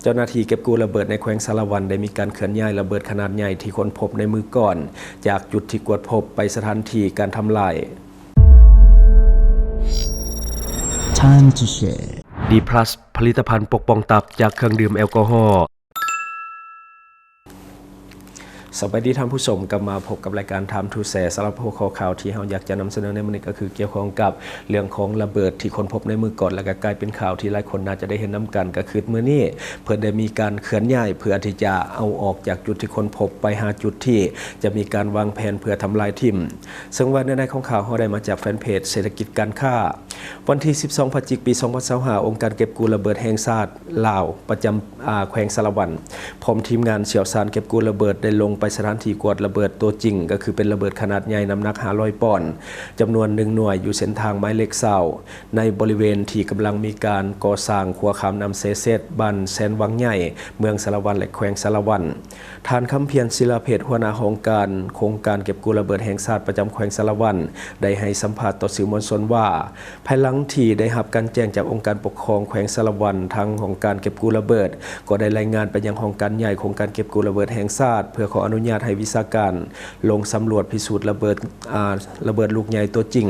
ເຈົ້າໜ້າທີ່ເກັບກູ້ລະເບີດໃນແຂວງສາລະວັນ ໄດ້ມີການເຄື່ອນຍ້າຍລະເບີດຂະໜາດໃຫຍ່ທີ່ຄົ້ນພົບໃນມື້ກ່ອນ ຈາກຈຸດທີ່ກວດພົບໄປສະຖານທີ່ການທຳລາຍ. Time to share. ດີພລັສ ຜະລິດຕະພັນປົກປ້ອງຕັບຈາກເຄື່ອງດື່ມແອລກໍຮໍ. ສະບາຍດີທ່ານຜູ້ຊົມ, ກັບມາພົບກັບລາຍການ Time to Share. ສຳລັບຫົວຂໍ້ຂ່າວທີ່ເຮົາຢາກຈະນຳສະເໜີໃນມື້ນີ້ ກໍຄືກ່ຽວຂ້ອງກັບເລື່ອງຂອງລະເບີດທີ່ຄົ້ນພົບໃນມື້ກ່ອນ ແລ້ວກໍກາຍເປັນຂ່າວທີ່ຫຼາຍຄົນໜ້າຈະໄດ້ເຫັນນຳກັນ. ກໍຄືມື້ນີ້ເພິ່ນໄດ້ມີການເຄື່ອນຍ້າຍ ເພື່ອທີ່ຈະເອົາອອກຈາກຈຸດທີ່ຄົ້ນພົບ ໄປຫາຈຸດທີ່ຈະມີການວາງແຜນເພື່ອທຳລາຍຖິ້ມ. ເຊິ່ງວ່າເນື້ອໃນຂອງຂ່າວເຮົາໄດ້ມາຈາກແຟນເພຈເສດຖະກິດການຄ້າ. ວັນທີສິບສອງ ພະຈິກ ປີສອງພັນຊາວຫ້າ ອົງການເກັບກູ້ລະເບີດແຫ່ງຊາດລາວ ປະຈຳ ອາ ແຂວງສາລະວັນ ພ້ອມທີມງານຊ່ຽວຊານເກັບກູ້ລະເບີດ ໄດ້ລົງໄປສະຖານທີ່ກວດລະເບີດຕົວຈິງ, ກໍຄືເປັນລະເບີດຂະໜາດໃຫຍ່ ນ້ຳໜັກຫ້າຮ້ອຍປອນ ຈຳນວນໜຶ່ງໜ່ວຍ ຢູ່ເສັ້ນທາງໝາຍເລກຊາວ ໃນບໍລິເວນທີ່ກຳລັງມີການກໍ່ສ້າງຂົວຂ້າມນ້ຳເຊເສດ ບ້ານແສນວັງໃຫຍ່ ເມືອງສາລະວັນ ແລະ ແຂວງສາລະວັນ. ທ່ານ ຄຳພຽນ ສິລາເພັດ ຫົວໜ້າຫ້ອງການໂຄງການເກັບກູ້ລະເບີດແຫ່ງຊາດປະຈຳແຂວງສາລະວັນ ໄດ້ໃຫ້ສຳພາດຕໍ່ສື່ມວນຊົນວ່າ ພາຍຫຼັງທີ່ໄດ້ຮັບການແຈ້ງຈາກອົງການປົກຄອງແຂວງສາລະວັນ, ທາງຫ້ອງການເກັບກູ້ລະເບີດກໍໄດ້ລາຍງານໄປຍັງຫ້ອງການໃຫຍ່ໂຄງການເກັບກູ້ລະເບີດແຫ່ງຊາດ ເພື່ອຂໍອະນຸຍາດໃຫ້ວິຊາການລົງສຳຫຼວດພິສູດລະເບີດ ອາ ລະເບີດລູກໃຫຍ່ຕົວຈິງ,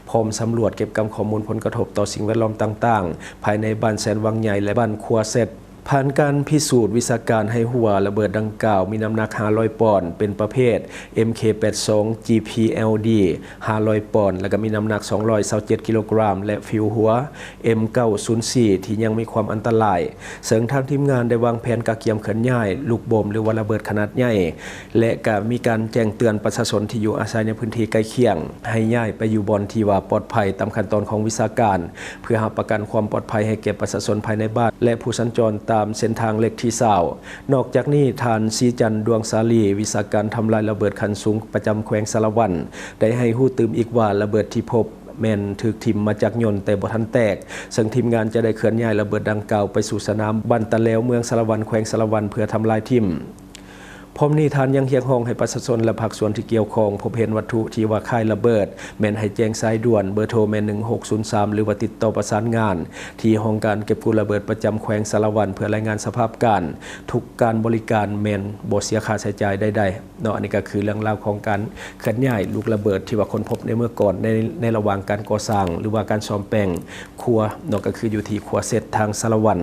ພ້ອມສຳຫຼວດເກັບກຳຂໍ້ມູນຜົນກະທົບຕໍ່ສິ່ງແວດລ້ອມຕ່າງໆ ພາຍໃນບ້ານແສນວັງໃຫຍ່ ແລະ ບ້ານຂົວເຊັດ. ຜ່ານການພິສູດວິຊາການໃຫ້ຮູ້ວ່າ ລະເບີດດັ່ງກ່າວມີນ້ຳໜັກຫ້າຮ້ອຍປອນ ເປັນປະເພດ ເອັມເຄ ແປດສອງ ຈີພີແອລດີ ຫ້າຮ້ອຍປອນ ແລ້ວກໍມີນ້ຳໜັກສອງຮ້ອຍຊາວເຈັດກິໂລກຣາມ ແລະ ຟິວຫົວ ເອັມເກົ້າສູນສີ່ ທີ່ຍັງມີຄວາມອັນຕະລາຍ. ເຊິ່ງທາງທີມງານໄດ້ວາງແຜນກະກຽມເຄື່ອນຍ້າຍລູກໂບມ ຫຼືວ່າລະເບີດຂະໜາດໃຫຍ່ ແລະ ກະມີການແຈ້ງເຕືອນປະຊາຊົນທີ່ຢູ່ອາໄສໃນພື້ນທີ່ໃກ້ຄຽງ ໃຫ້ຍ້າຍໄປຢູ່ບ່ອນທີ່ວ່າປອດໄພຕາມຂັ້ນຕອນຂອງວິຊາການ ເພື່ອຮັບປະກັນຄວາມປອດໄພໃຫ້ແກ່ປະຊາຊົນພາຍໃນບ້ານ ແລະ ຜູ້ສັນຈອນຕາມເສັ້ນທາງເລກທີຊາວ. ນອກຈາກນີ້, ທ່ານ ສີຈັນ ດວງສາລີ ວິຊາການທຳລາຍລະເບີດຂັ້ນສູງປະຈຳແຂວງສາລະວັນ ໄດ້ໃຫ້ຮູ້ຕື່ມອີກວ່າ ລະເບີດທີ່ພົບແມ່ນຖືກຖິ້ມມາຈາກຍົນແຕ່ບໍ່ທັນແຕກ, ເຊິ່ງທີມງານຈະໄດ້ເຄື່ອນຍ້າຍລະເບີດດັ່ງກ່າວໄປສູ່ສະໜາມບ້ານຕະແລວ ເມືອງສາລະວັນ ແຂວງສາລະວັນ ເພື່ອທຳລາຍຖິ້ມ. ພ້ອມນີ້ທ່ານຍັງຮຽກຮ້ອງໃຫ້ປະຊາຊົນ ແລະ ພາກສ່ວນທີ່ກ່ຽວຂ້ອງ ພົບເຫັນວັດຖຸທີ່ວ່າຄ້າຍລະເບີດ ແມ່ນໃຫ້ແຈ້ງສາຍດ່ວນ ເບີໂທແມ່ນໜຶ່ງຫົກສູນສາມ ຫຼືວ່າຕິດຕໍ່ປະສານງານທີ່ຫ້ອງການເກັບກູ້ລະເບີດປະຈຳແຂວງສາລະວັນ ເພື່ອລາຍງານສະພາບການ. ທຸກການບໍລິການແມ່ນບໍ່ເສຍຄ່າໃຊ້ຈ່າຍໃດໆເນາະ. ອັນນີ້ກໍຄືເລື່ອງລາວຂອງການເຄື່ອນຍ້າຍລູກລະເບີດທີ່ວ່າຄົ້ນພົບໃນເມື່ອກ່ອນ ໃນ ໃນລະຫວ່າງການກໍ່ສ້າງ ຫຼືວ່າການສ້ອມແປງຂົວເນາະ, ກໍຄືຢູ່ທີ່ຂົວເຊັດທາງສາລະວັນ.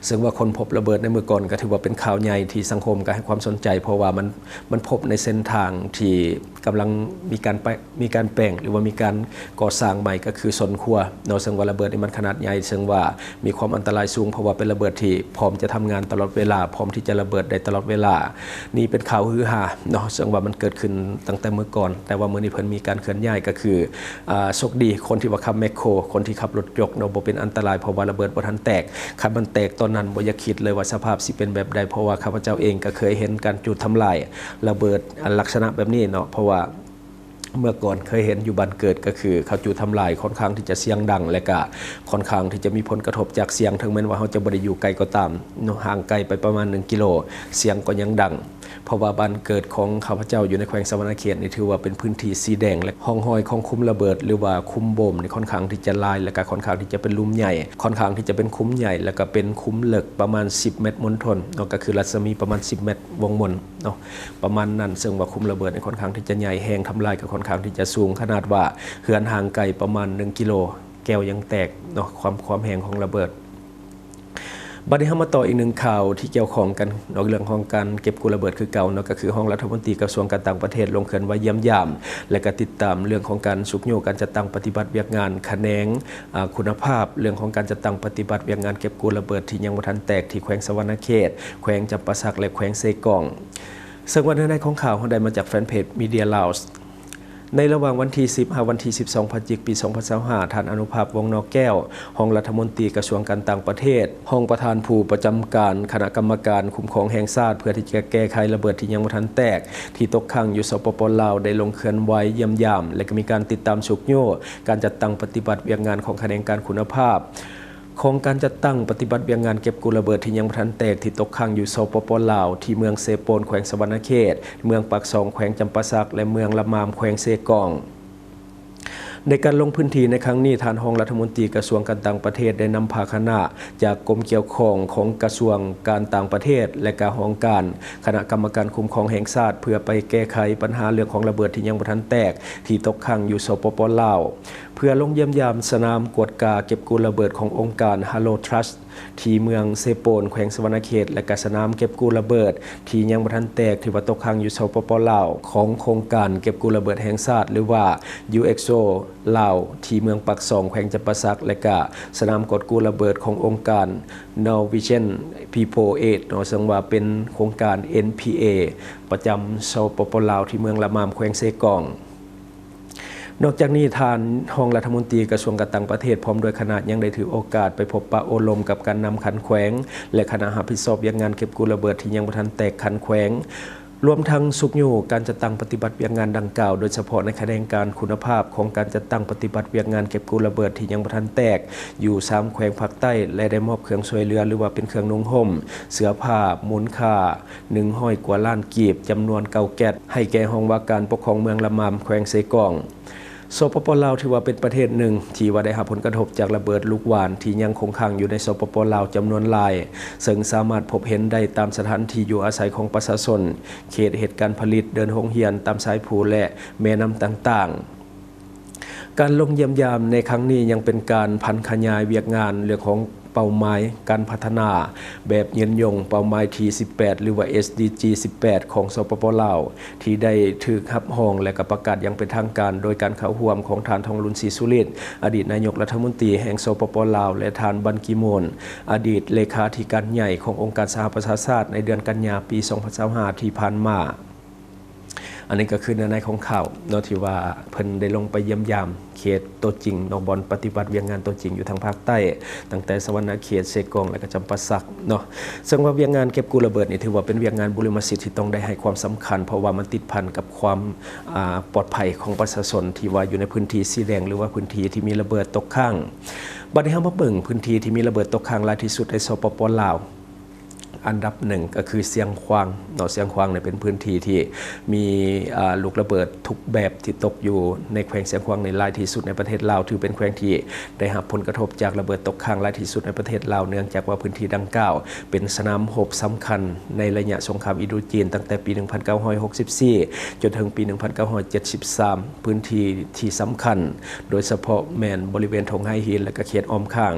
ເຊິ່ງວ່າຄົ້ນພົບລະເບີດໃນມື້ກ່ອນກໍຖືວ່າເປັນຂ່າວໃຫຍ່ທີ່ສັງຄົມກໍໃຫ້ຄວາມສົນໃຈ ເພາະວ່າມັນ ມັນພົບໃນເສັ້ນທາງທີ່ກຳລັງມີການໄປ ມີການແປງ ຫຼືວ່າມີການກໍ່ສ້າງໃໝ່ ກໍຄືຊົນຂົວເນາະ. ເຊິ່ງວ່າລະເບີດນີ້ມັນຂະໜາດໃຫຍ່ ເຊິ່ງວ່າມີຄວາມອັນຕະລາຍສູງ ເພາະວ່າເປັນລະເບີດທີ່ພ້ອມຈະທຳງານຕະຫຼອດເວລາ ພ້ອມທີ່ຈະລະເບີດໄດ້ຕະຫຼອດເວລາ. ນີ້ເປັນຂ່າວຮືຮາເນາະ ເຊິ່ງວ່າມັນເກີດຂຶ້ນຕັ້ງແຕ່ມື້ກ່ອນ ແຕ່ວ່າມື້ນີ້ເພິ່ນມີການເຄື່ອນຍ້າຍ ກໍຄື ອາ ໂຊກດີຄົນທີ່ວ່າຂັບແມັກໂຄ ຄົນທີ່ຂັບລົດຍົກເນາະ ບໍ່ເປັນອັນຕະລາຍ ເພາະວ່າລະເບີດບໍ່ທັນແຕກ. ຄັນມັນແຕກຕອນນັ້ນ ບໍ່ຢາກຄິດເລີຍວ່າສະພາບຊິເປັນແບບໃດ ເພາະວ່າຂ້າພະເຈົ້າເອງກໍເຄີຍເຫັນການຈູດທຳລາຍລະເບີດ ອາ ລັກສະນະແບບນີ້ເນາະ. ເພາະວ່າເມື່ອກ່ອນເຄີຍເຫັນຢູ່ບ້ານເກີດ ກໍຄືເຂົາຈູດທຳລາຍ ຄ່ອນຂ້າງທີ່ຈະສຽງດັງ ແລະກະຄ່ອນຂ້າງທີ່ຈະມີຜົນກະທົບຈາກສຽງ ເຖິງແມ່ນວ່າເຮົາຈະບໍ່ໄດ້ຢູ່ໃກ້ກໍຕາມເນາະ ຫ່າງໄກໄປປະມານໜຶ່ງກິໂລ ສຽງກໍຍັງດັງ. ເພາະວ່າບ້ານເກີດຂອງຂ້າພະເຈົ້າຢູ່ໃນແຂວງສະຫວັນນະເຂດນີ້ ຖືວ່າເປັນພື້ນທີ່ສີແດງ ແລະ ຮ່ອງຮອຍຂອງຂຸມລະເບີດ ຫຼືວ່າຂຸມໂບມນີ້ ຄ່ອນຂ້າງທີ່ຈະຫຼາຍ ແລະກະຄ່ອນຂ້າງທີ່ຈະເປັນຫຼຸມໃຫຍ່ ຄ່ອນຂ້າງທີ່ຈະເປັນຂຸມໃຫຍ່ ແລະກະເປັນຂຸມເລິກປະມານສິບແມັດມົນທົນເນາະ ກໍຄືລັດສະໝີປະມານສິບແມັດວົງມົນເນາະ ປະມານນັ້ນ. ເຊິ່ງວ່າຂຸມລະເບີດນີ້ຄ່ອນຂ້າງທີ່ຈະໃຫຍ່ ແຮງທຳລາຍກໍຄ່ອນຂ້າງທີ່ຈະສູງ ຂະໜາດວ່າເຮືອນຫ່າງໄກປະມານໜຶ່ງກິໂລ ແກ້ວຍັງແຕກເນາະ ຄວາມ ຄວາມແຮງຂອງລະເບີດ. ບັດນີ້ເຮົາມາຕໍ່ອີກໜຶ່ງຂ່າວທີ່ກ່ຽວຂ້ອງກັນເນາະ ເລື່ອງຂອງການເກັບກູ້ລະເບີດຄືເກົ່າເນາະ ກໍຄືຮອງລັດຖະມົນຕີກະຊວງການຕ່າງປະເທດລົງເຄື່ອນໄຫວຢ້ຽມຢາມ ແລະກະຕິດຕາມເລື່ອງຂອງການຊຸກຍູ້ການຈັດຕັ້ງປະຕິບັດວຽກງານຂະແໜງ ອາ ຄຸນນະພາບ ເລື່ອງຂອງການຈັດຕັ້ງປະຕິບັດວຽກງານເກັບກູ້ລະເບີດທີ່ຍັງບໍ່ທັນແຕກ ທີ່ແຂວງສະຫວັນນະເຂດ, ແຂວງຈຳປາສັກ ແລະ ແຂວງເຊກອງ. ເຊິ່ງວ່າເນື້ອໃນຂອງຂ່າວເຮົາໄດ້ມາຈາກແຟນເພຈ Media Laos. ໃນລະຫວ່າງວັນທີສິບ ຫາວັນທີສິບສອງ ພະຈິກ ປີສອງພັນຊາວຫ້າ ທ່ານ ອະນຸພາບ ວົງນໍແກ້ວ ຮອງລັດຖະມົນຕີກະຊວງການຕ່າງປະເທດ, ຮອງປະທານຜູ້ປະຈຳການຄະນະກຳມະການຄຸ້ມຄອງແຫ່ງຊາດ ເພື່ອທີ່ຈະແກ້ໄຂລະເບີດທີ່ຍັງບໍ່ທັນແຕກ ທີ່ຕົກຄ້າງຢູ່ ສປປ ລາວ ໄດ້ລົງເຄື່ອນໄຫວຢ້ຽມຢາມ ແລະ ກໍມີການຕິດຕາມຊຸກຍູ້ການຈັດຕັ້ງປະຕິບັດວຽກງານຂອງຂະແໜງການຄຸນນະພາບ ຂອງການຈັດຕັ້ງປະຕິບັດວຽກງານເກັບກູ້ລະເບີດທີ່ຍັງບໍ່ທັນແຕກ ທີ່ຕົກຄ້າງຢູ່ ສປປ ລາວ ທີ່ເມືອງເຊໂປນ ແຂວງສະຫວັນນະເຂດ, ເມືອງປາກຊ່ອງ ແຂວງຈຳປາສັກ ແລະ ເມືອງລະມາມ ແຂວງເຊກອງ. ໃນການລົງພື້ນທີ່ໃນຄັ້ງນີ້, ທ່ານຮອງລັດຖະມົນຕີກະຊວງການຕ່າງປະເທດໄດ້ນຳພາຄະນະຈາກກົມກ່ຽວຂ້ອງຂອງກະຊວງການຕ່າງປະເທດ ແລະ ກະຫ້ອງການຄະນະກຳມະການຄຸ້ມຄອງແຫ່ງຊາດ ເພື່ອໄປແກ້ໄຂບັນຫາເລື່ອງຂອງລະເບີດທີ່ຍັງບໍ່ທັນແຕກ ທີ່ຕົກຄ້າງຢູ່ ສປປ ລາວ, ເພື່ອລົງຢ້ຽມຢາມສະໜາມກວດກາເກັບກູ້ລະເບີດຂອງອົງການ Halo Trust ທີ່ເມືອງເຊໂປນ ແຂວງສະຫວັນນະເຂດ ແລະ ກະສະໜາມເກັບກູ້ລະເບີດທີ່ຍັງບໍ່ທັນແຕກ ທີ່ວ່າຕົກຄ້າງຢູ່ ສປປ ລາວ ຂອງໂຄງການເກັບກູ້ລະເບີດແຫ່ງຊາດ ຫຼືວ່າ UXO ລາວ ທີ່ເມືອງປາກຊ່ອງ ແຂວງຈຳປາສັກ ແລະ ກະສະໜາມກອດກູ້ລະເບີດຂອງອົງການ Norwegian People Aid ເນາະ ເຊິ່ງວ່າເປັນໂຄງການ NPA ປະຈຳ ສປປ ລາວ ທີ່ເມືອງລະມາມ ແຂວງເຊກອງ. ນອກຈາກນີ້, ທ່ານຮອງລັດຖະມົນຕີກະຊວງການຕ່າງປະເທດ ພ້ອມດ້ວຍຄະນະ ຍັງໄດ້ຖືໂອກາດໄປພົບປະໂອ້ລົມກັບການນຳຂັ້ນແຂວງ ແລະ ຄະນະຮັບຜິດຊອບວຽກງານເກັບກູ້ລະເບີດທີ່ຍັງບໍ່ທັນແຕກຂັ້ນແຂວງ, ລວມທັງຊຸກຍູ້ການຈັດຕັ້ງປະຕິບັດວຽກງານດັ່ງກ່າວ, ໂດຍສະເພາະໃນຂະແໜງການຄຸນນະພາບຂອງການຈັດຕັ້ງປະຕິບັດວຽກງານເກັບກູ້ລະເບີດທີ່ຍັງບໍ່ທັນແຕກ ຢູ່ສາມແຂວງພາກໃຕ້ ແລະ ໄດ້ມອບເຄື່ອງຊ່ວຍເຫຼືອ ຫຼືວ່າເປັນເຄື່ອງນຸ່ງຫົ່ມ, ເສື້ອຜ້າ ມູນຄ່າ ໜຶ່ງຮ້ອຍກວ່າລ້ານກີບ ຈຳນວນເກົ້າແກັດ ໃຫ້ແກ່ຫ້ອງວ່າການປົກຄອງເມືອງລະມາມ ແຂວງເຊກອງ. ສປປ ລາວ ຖືວ່າເປັນປະເທດໜຶ່ງທີ່ວ່າໄດ້ຮັບຜົນກະທົບຈາກລະເບີດລູກຫວ່ານທີ່ຍັງຄົງຄ້າງຢູ່ໃນ ສປປ ລາວ ຈຳນວນຫຼາຍ, ເຊິ່ງສາມາດພົບເຫັນໄດ້ຕາມສະຖານທີ່ຢູ່ອາໄສຂອງປະຊາຊົນ, ເຂດເຮັດການຜະລິດ, ເດີ່ນໂຮງຮຽນ, ຕາມສາຍພູ ແລະ ແມ່ນ້ຳຕ່າງໆ. ການລົງຢ້ຽມຢາມໃນຄັ້ງນີ້ຍັງເປັນການຜັນຂະຫຍາຍວຽກງານເລື່ອງຂອງເປົ້າໝາຍການພັດທະນາແບບຍືນຍົງ, ເປົ້າໝາຍທີສິບແປດ ຫຼືວ່າ SDG ສິບແປດ ຂອງ ສປປ ລາວ ທີ່ໄດ້ຖືກຮັບຮອງ ແລະ ກະປະກາດຢ່າງເປັນທາງການ ໂດຍການເຂົ້າຮ່ວມຂອງທ່ານ ທອງລຸນ ສີສຸລິດ ອະດີດນາຍົກລັດຖະມົນຕີແຫ່ງ ສປປ ລາວ ແລະ ທ່ານ ບັນ ກີມູນ ອະດີດເລຂາທິການໃຫຍ່ຂອງອົງການສະຫະປະຊາຊາດ ໃນເດືອນກັນຍາ ປີສອງພັນຊາວຫ້າ ທີ່ຜ່ານມາ. ອັນນີ້ກໍຄືເນື້ອໃນຂອງຂ່າວເນາະ ທີ່ວ່າເພິ່ນໄດ້ລົງໄປຢ້ຽມຢາມເຂດຕົວຈິງເນາະ ບ່ອນປະຕິບັດວຽກງານຕົວຈິງຢູ່ທາງພາກໃຕ້ ຕັ້ງແຕ່ສະຫວັນນະເຂດ, ເຊກອງ ແລະ ກໍຈຳປາສັກເນາະ. ເຊິ່ງວ່າວຽກງານເກັບກູ້ລະເບີດນີ້ ຖືວ່າເປັນວຽກງານບຸລິມະສິດທີ່ຕ້ອງໄດ້ໃຫ້ຄວາມສຳຄັນ ເພາະວ່າມັນຕິດພັນກັບຄວາມ, ອາ, ປອດໄພຂອງປະຊາຊົນທີ່ວ່າຢູ່ໃນພື້ນທີ່ສີແດງ ຫຼືວ່າພື້ນທີ່ທີ່ມີລະເບີດຕົກຄ້າງ. ບັດນີ້ເຮົາມາເບິ່ງພື້ນທີ່ທີ່ມີລະເບີດຕົກຄ້າງຫຼາຍທີ່ສຸດໃນ ສປປ ລາວ. ອັນດັບໜຶ່ງກໍຄືຊຽງຂວາງເນາະ, ຊຽງຂວາງນີ້ເປັນພື້ນທີ່ທີ່ມີ, ອາ, ລູກລະເບີດທຸກແບບທີ່ຕົກຢູ່ໃນແຂວງຊຽງຂວາງນີ້ຫຼາຍທີ່ສຸດໃນປະເທດລາວ, ຖືເປັນແຂວງທີ່ໄດ້ຮັບຜົນກະທົບຈາກລະເບີດຕົກຄ້າງຫຼາຍທີ່ສຸດໃນປະເທດລາວ, ເນື່ອງຈາກວ່າພື້ນທີ່ດັ່ງກ່າວເປັນສະໜາມຮົບສຳຄັນໃນໄລຍະສົງຄາມອິນໂດຈີນ ຕັ້ງແຕ່ປີໜຶ່ງພັນເກົ້າຮ້ອຍຫົກສິບສີ່ ຈົນເຖິງປີໜຶ່ງພັນເກົ້າຮ້ອຍເຈັດສິບສາມ. ພື້ນທີ່ທີ່ສຳຄັນໂດຍສະເພາະແມ່ນບໍລິເວນທົ່ງໄຫຫີນ ແລະ ກະເຂດອ້ອມຂ້າງ.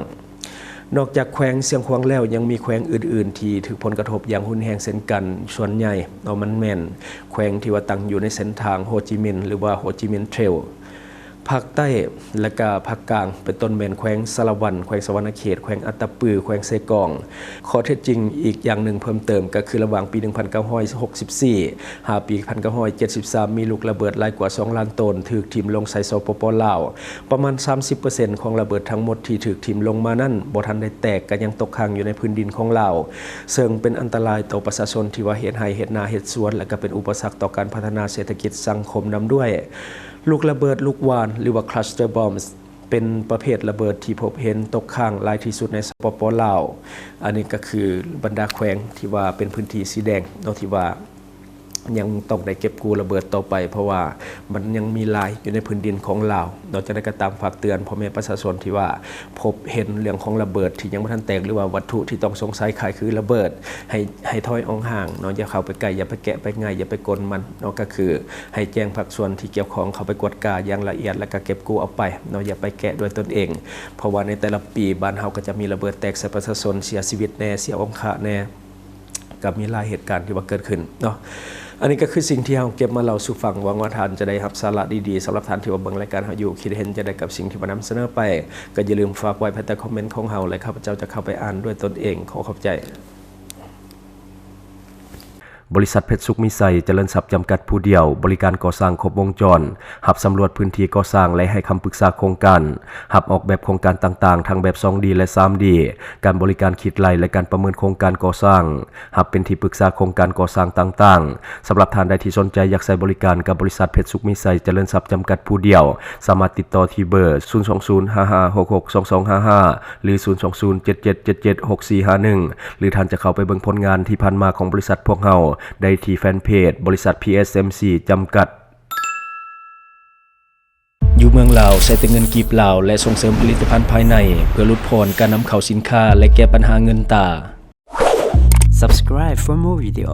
ນອກຈາກແຂວງຊຽງຂວາງແລ້ວ ຍັງມີແຂວງອື່ນໆທີ່ຖືກຜົນກະທົບຢ່າງຮຸນແຮງເຊັ່ນກັນ, ສ່ວນໃຫຍ່ເນາະ ມັນແມ່ນແຂວງທີ່ວ່າຕັ້ງຢູ່ໃນເສັ້ນທາງໂຮຈິມິນ ຫຼືວ່າໂຮຈິມິນເທຣວ. ພາກໃຕ້ ແລະ ກະພາກກາງ ເປັນຕົ້ນແມ່ນແຂວງສາລະວັນ, ແຂວງສະຫວັນນະເຂດ, ແຂວງອັດຕະປື, ແຂວງເຊກອງ. ຂໍ້ເທັດຈິງອີກຢ່າງໜຶ່ງເພີ່ມເຕີມ ກໍຄືລະຫວ່າງປີໜຶ່ງພັນເກົ້າຮ້ອຍຫົກສິບສີ່ ຫາປີໜຶ່ງພັນເກົ້າຮ້ອຍເຈັດສິບສາມ ມີລູກລະເບີດຫຼາຍກວ່າສອງລ້ານໂຕນຖືກຖິ້ມລົງໃສ່ ສປປ ລາວ. ປະມານສາມສິບເປີເຊັນຂອງລະເບີດທັງໝົດທີ່ຖືກຖິ້ມລົງມານັ້ນ ບໍ່ທັນໄດ້ແຕກ, ກໍຍັງຕົກຄ້າງຢູ່ໃນພື້ນດິນຂອງລາວ, ເຊິ່ງເປັນອັນຕະລາຍຕໍ່ປະຊາຊົນທີ່ວ່າເຮັດໄຮ່ເຮັດນາເຮັດສວນ ແລະ ກໍເປັນອຸປະສັກຕໍ່ການພັດທະນາເສດຖະກິດສັງຄົມນຳດ້ວຍ. ລູກລະເບີດລູກຫວ່ານ ຫຼືວ່າ cluster bombs ເປັນປະເພດລະເບີດທີ່ພົບເຫັນຕົກຄ້າງຫຼາຍທີ່ສຸດໃນ ສປປ ລາວ. ອັນນີ້ກໍຄືບັນດາແຂວງທີ່ວ່າເປັນພື້ນທີ່ສີແດງເນາະ ທີ່ວ່າ ຍັງຕ້ອງໄດ້ເກັບກູ້ລະເບີດຕໍ່ໄປ, ເພາະວ່າມັນຍັງມີຫຼາຍຢູ່ໃນພື້ນດິນຂອງລາວ. ນອກຈາກນັ້ນກໍຕາມ ຝາກເຕືອນພໍ່ແມ່ປະຊາຊົນທີ່ວ່າພົບເຫັນເລື່ອງຂອງລະເບີດທີ່ຍັງບໍ່ທັນແຕກ ຫຼືວ່າວັດຖຸທີ່ຕ້ອງສົງໄສຄ້າຍຄືລະເບີດ ໃຫ້, ໃຫ້ຖອຍອອກຫ່າງເນາະ, ຢ່າເຂົ້າໄປໃກ້, ຢ່າໄປແກະໄປງ່າຍ, ຢ່າໄປກົນມັນເນາະ, ກໍຄືໃຫ້ແຈ້ງພາກສ່ວນທີ່ກ່ຽວຂ້ອງເຂົ້າໄປກວດກາຢ່າງລະອຽດ ແລ້ວກໍເກັບກູ້ເອົາໄປເນາະ, ຢ່າໄປແກະດ້ວຍຕົນເອງ, ເພາະວ່າໃນແຕ່ລະປີບ້ານເຮົາກໍຈະມີລະເບີດແຕກໃສ່ປະຊາຊົນເສຍຊີວິດແດ່, ເສຍອົງຄະແດ່. ກໍມີຫຼາຍເຫດການທີ່ວ່າເກີດຂຶ້ນເນາະ. ອັນນີ້ກໍຄືສິ່ງທີ່ເຮົາເກັບມາເລົ່າສູ່ຟັງ. ຫວັງວ່າທ່ານຈະໄດ້ຮັບສາລະດີໆ. ສຳລັບທ່ານທີ່ວ່າເບິ່ງລາຍການເຮົາຢູ່, ຄິດເຫັນຈັ່ງໃດກັບສິ່ງທີ່ວ່ານຳສະເໜີໄປ, ກໍຢ່າລືມຝາກໄວ້ພາຍໃຕ້ຄອມເມັນຂອງເຮົາ ແລະ ຂ້າພະເຈົ້າຈະເຂົ້າໄປອ່ານດ້ວຍຕົນເອງ. ຂໍຂອບໃຈ. ບໍລິສັດເພັດສຸກມີໄຊ ຈະເລີນຊັບ ຈຳກັດຜູ້ດຽວ, ບໍລິການກໍ່ສ້າງຄົບວົງຈອນ, ຮັບສຳຫຼວດພື້ນທີ່ກໍ່ສ້າງ ແລະ ໃຫ້ຄຳປຶກສາໂຄງການ, ຮັບອອກແບບໂຄງການຕ່າງໆ ທັງແບບສອງດີ ແລະ ສາມດີ, ການບໍລິການຄິດໄລ່ ແລະ ການປະເມີນໂຄງການກໍ່ສ້າງ, ຮັບເປັນທີ່ປຶກສາໂຄງການກໍ່ສ້າງຕ່າງໆ. ສຳລັບທ່ານໃດທີ່ສົນໃຈຢາກໃຊ້ບໍລິການກັບບໍລິສັດເພັດສຸກມີໄຊ ຈະເລີນຊັບ ຈຳກັດຜູ້ດຽວ, ສາມາດຕິດຕໍ່ທີ່ເບີ ສູນສອງສູນ ຫ້າຫ້າຫົກຫົກສອງສອງຫ້າຫ້າ ຫຼື ສູນສອງສູນ ເຈັດເຈັດເຈັດເຈັດ ຫົກສີ່ຫ້າໜຶ່ງ ຫຼື ທ່ານຈະເຂົ້າໄປເບິ່ງຜົນງານທີ່ຜ່ານມາຂອງບໍລິສັດພວກເຮົາໄດ້ທີ່ແຟນເພຈ ບໍລິສັດ ພີເອັສເອັມຊີ ຈຳກັດ. ຢູ່ເມືອງລາວໃຊ້ແຕ່ເງິນກີບລາວ ແລະ ສົ່ງເສີມຜະລິດຕະພັນພາຍໃນ ເພື່ອຫຼຸດຜ່ອນການນຳເຂົ້າສິນຄ້າ ແລະ ແກ້ບັນຫາເງິນຕາ. Subscribe for more video.